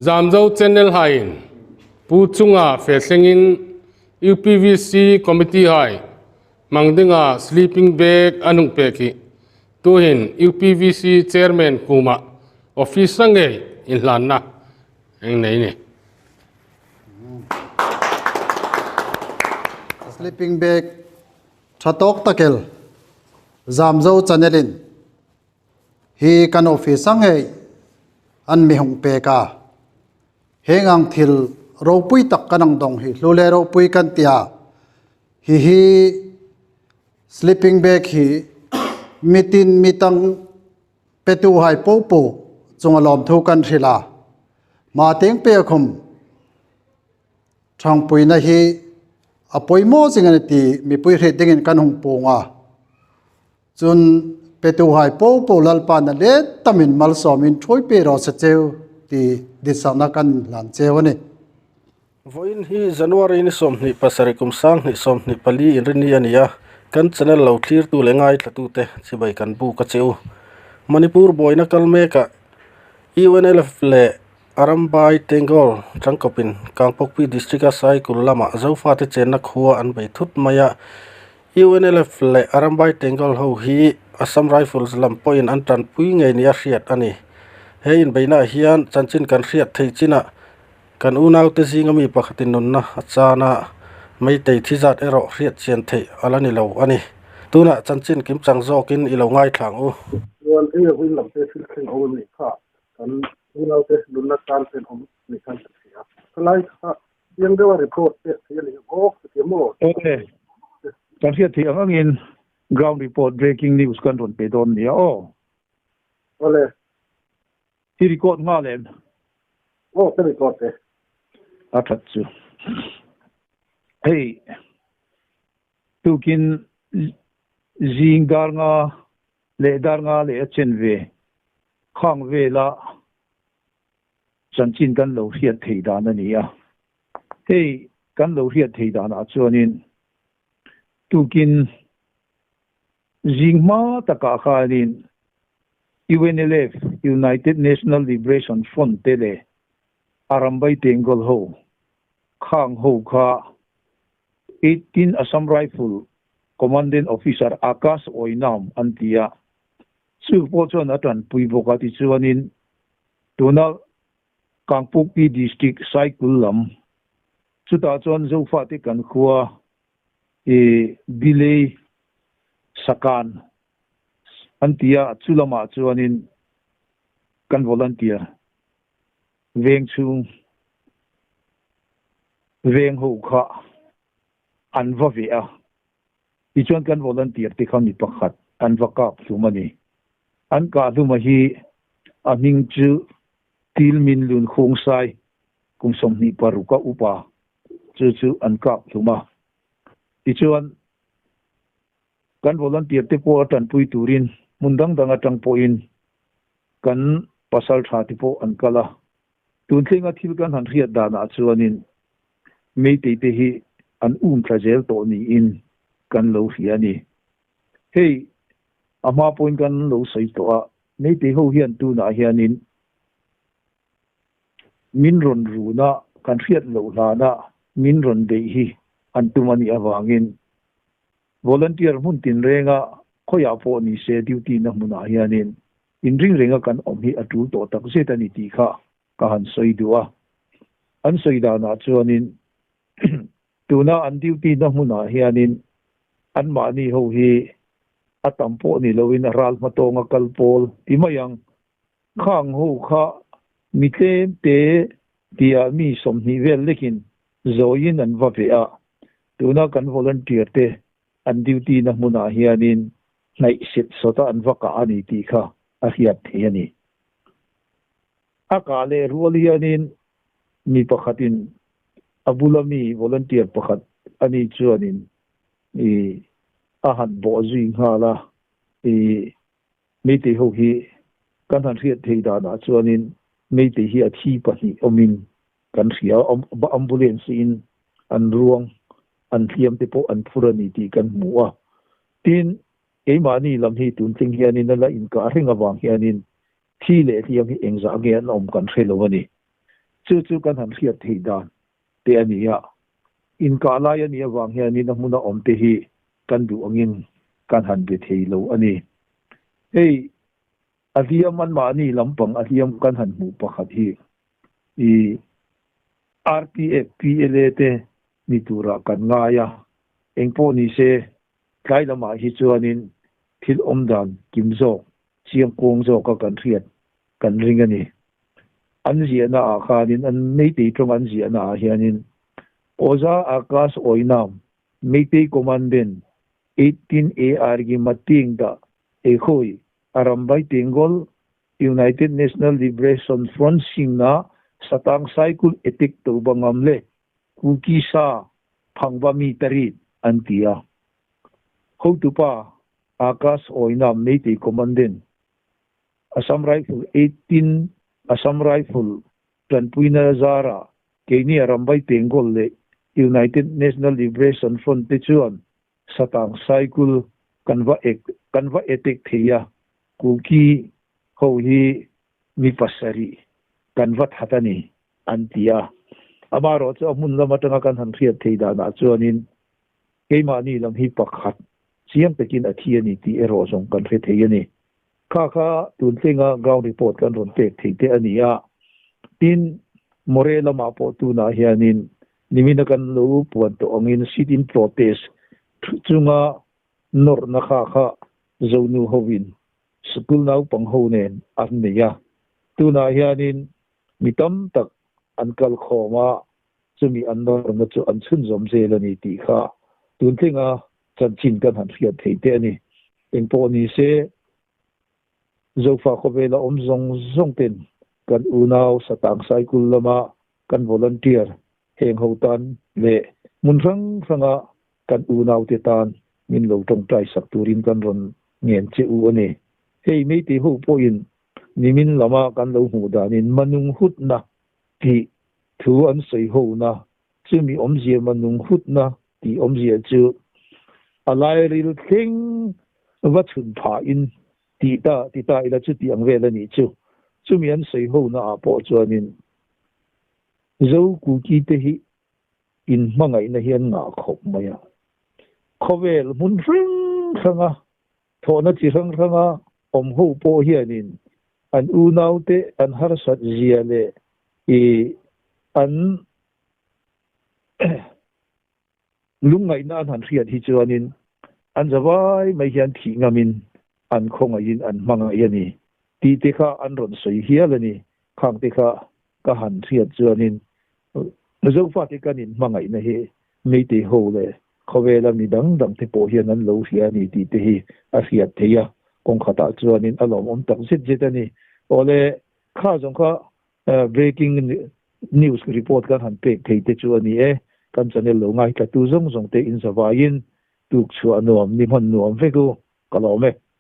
Zamzo Channel hain Pu chunga fe thlengin UPVC Committee hai mang dinga sleeping bag an hung pek hi tuhin UPVC Chairman kuma office a ngei inhlanna eng nei ni. Sleeping bag tha tawk takel Zamzo Channel in hi kan office a ngei an mi hung pek a. Heng ang thil ropui tak kan ang dawng hi hlu le ropui kan tia hi hi sleeping bag hi mitin mitang petu hai po po chunga lawm thu kan hrilh a. Ma teng pe khum thangpuina hi a pawimawh ching ani ti mipui hrit dingin kan hung pung a. Chun petu hai po po lalpa na le tamin malsawmin thawi pe rawh se cheu ti ditsakna kan hlan cheu ani. Vawiin hi January ni 27 kum 2024 inrini a ni a, kan channel lo thlirtu leh ngaithlatute chibai kan buk a cheu. Manipur buaina kal mekah UNLF leh Arambai Tengol tangkawpin Kangpokpi District-a Saikul lamah Zofate chenna khua an bei thut mai a, UNLF leh Arambai Tengol ho hi Assam Rifles lam pawhin an tanpui ngei nia hriat a ni. He inbeihnaah hian chanchin kan hriat theih chinah kan unaute zinga mi pakhatin nunna a chan a, Meitei thi zat erawh hriat chian theih a la ni lo a ni. Tunah chanchin kimchang zawkin i lo ngaithla ang u. Chuan hei a huin lam te thil thleng awm em nih kha kan unaute nunna chan ten awm nih khan ka hria. Khalai kha Chiang deuha report pek theih a ni ang aw, ka ti a maw? Aw, kan hriat theih ang angin ground report breaking news kan rawn pe dawn nia aw. Awle. I record nghal em? Aw, ka record e. A that chu. Hei, tukin zing dar nga leh dar nga leh a chen ve khang vela Chanchin kan lo hriat thei dan a ni a, hei kan lo hriat thei danah chuanin tukin zing hma takah khanin UNLF, United National Liberation Front, te leh Arambai Tengol ho khang ho kha 18 Assam Rifle Commandant Officer Akash Oinam an ti a, chu pawh chuan a tanpui bawk a tichuanin Tuna Kangpokpi District Saikul lam, chutah chuan Zofate kan khua i Bilei Sakan an ti a, chu lamah chuanin kan volunteer veng chhung veng ho kha an va veh a. Tichuan kan volunteer te kha mi pakhat an va kap hlum a ni. An kah hluma hi a hming chu Til Min Lun Khung Sai kum 26 a upa chu chu an kap hlum a. Tichuan kan volunteer te pawh a tanpui turin hmun dang dang atang pawhin kan pasal tha te pawh an kal a. Tun thlenga thil kan han hriat danah chuanin Meitei te hi an um thla zel tawh niin kan lo hria a ni. Hei a hma pawhin kan lo sawi tawh a, Meitei ho hian tunah hianin min rawn runa kan hriat loh hlana min rawn beih hi an tum a nih avangin volunteer hmun tinrenga khawiah pawh ni se duty na hmunah hianin inring renga kan awm hi a tul tawh takzet a ni tih kha ka han sawi duh a. An sawi danah chuanin tuna an duty na hmunah hianin anmahni ho hi a tam pawh ni loin a ral hmatawnga kal pawl ti mai ang. Khang ho kha mi tlem te tia mi 20 vel lekin zawiin an va veh a. Tuna kan volunteer te an duty na hmunah hianin hnaih set sawta an va kah a ni tih kha a hriat thei a ni. A kah leh rual hianin mi pakhatin a bula mi volunteer pakhat a ni chuanin i a han bawh zui nghal a, i Meitei ho hi kan han hriat thei danah chuanin Meitei hi a thi pahnih awmin kan hria a, ambulance in an ruang an hliam te pawh an phur a ni tih kan hmu a. Tin. Keimahni lam hi tun thleng hianin a la inkah reng avang hianin thi leh hliam hi engzah nge an awm kan hre lo a ni. Chu chu kan han hriat theih dan te a ni a. Inkah lai a nih avang hianin a hmuna awm te hi kan duh angin kan han be thei lo a ni. Hei a hliam anmahni lampang a hliam kan han hmuh pakhat hi i RPF, PLA te ni turah kan ngai a, engpawh ni se Tlai lamah hi chuanin thil awm dan kim zawk, chiang kuang zawka kan hriat kan ring a ni. An ziahna ah khanin an Meitei tawng an ziahna ah hianin Oza Akash Oinam Meitei Commandant 18 AR gi mating dah Ekhoi Arambai Tengol United National Liberation Front singna Satang Cycle Attack toba ngamle Kuki sa phangba mi tarit an ti a. Hotupa Akash Oinam Meitei Commandant Assam Rifle 18 Assam Rifle tanpuina zara keini Arambai Tengol leh United National Liberation Front te chuan Satang Cycle kan va ek kan va attack thei a, Kuki ho hi mi pasarih kan va that a ni an ti a. Amaherawh chu a hmun lam atanga kan han hriat thei danah chuanin keimahni lam hi pakhat chiang takin a thi a ni tih erawh zawng kan hre thei a ni. Kha kha tun thlenga ground report kan rawn pek thei te a ni a. Tin, Moreh lamah pawh tunah hianin nimina kan lo puan tawh angin sit-in protest chunga nawrhna kha kha Zonu hovin sikul naupang ho nen an nei a. Tunah hianin mi tam tak an kal khawm a, chumi an nawrhna chu an chhunzawm zel a ni tih kha tun thlenga chanchin kan han hriat thei te a ni. Engpawh ni se, Zofa khawvela awm zawng zawng ten kan unau Satang Saikul lama kan volunteer heng ho tan leh hmun hrang hranga kan unaute tan min lo tawngtai sak turin kan rawn ngen che u a ni. Hei Meitei ho pawhin nimin lama kan lo hmuh danin manung hutna tih thu an sawi hona chumi awmzia manung hutna tih awmzia chu a lairil thleng va chhun phahin tih ta ti ta ila chu tih ang vel a nih chu. Chumi an sawi hona ah pawh chuanin Zo Kuki te hi in hmangaihna hi an ngah khawp mai a. Khawvel hmun hrang hranga thawhna chi hrang hranga awm ho pawh hianin an unaute an harsat zia leh ih an lungngaihna an han hriat hi chuanin an zavai mai hian thih ngamin an khawngaihin an hmangaih a ni tih te kha an rawn sawi hial a ni. Khang te kha ka han hriat chuanin Zofate kan inhmangaihna hi Meitei ho leh khawvela mi dang dang te pawh hian an lo hria a ni tih te hi a hriat theih a, kawng khatah chuanin a lawmawm tak zet zet a ni. Awle, kha zawng kha breaking news report kan han pek thei te chu a ni e. Kan channel lo ngaithla tu zawng zawng te in zavaiin tuk chhuah nuam ni hman nuam vek u, ka lawm e.